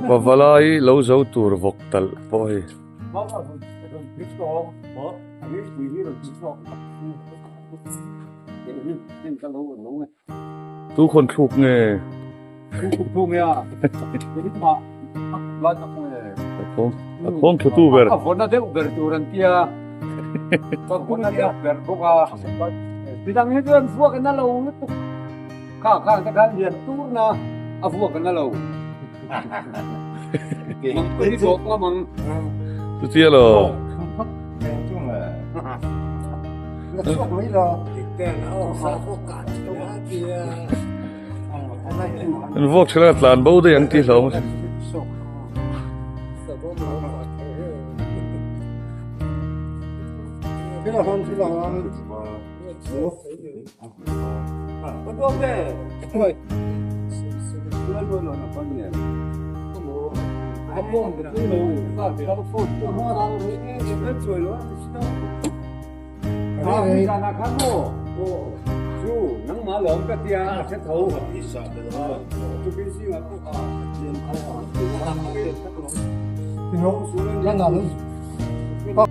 Pavalai lo zo tur vawk talh pawh hei. Tu khawn thluk nge? A khawng thlu tu ber. A vawna deuh ber tur an tia. A vawna deuh ber bawk a. Midang hi chuan vuak in a lo lutuk. Kha kha te khan lian tur na a vuak in a lo. Hi zawk ngam ang. Chutia lo. An vuak thin a tlan bo daih ang tih hlauh a.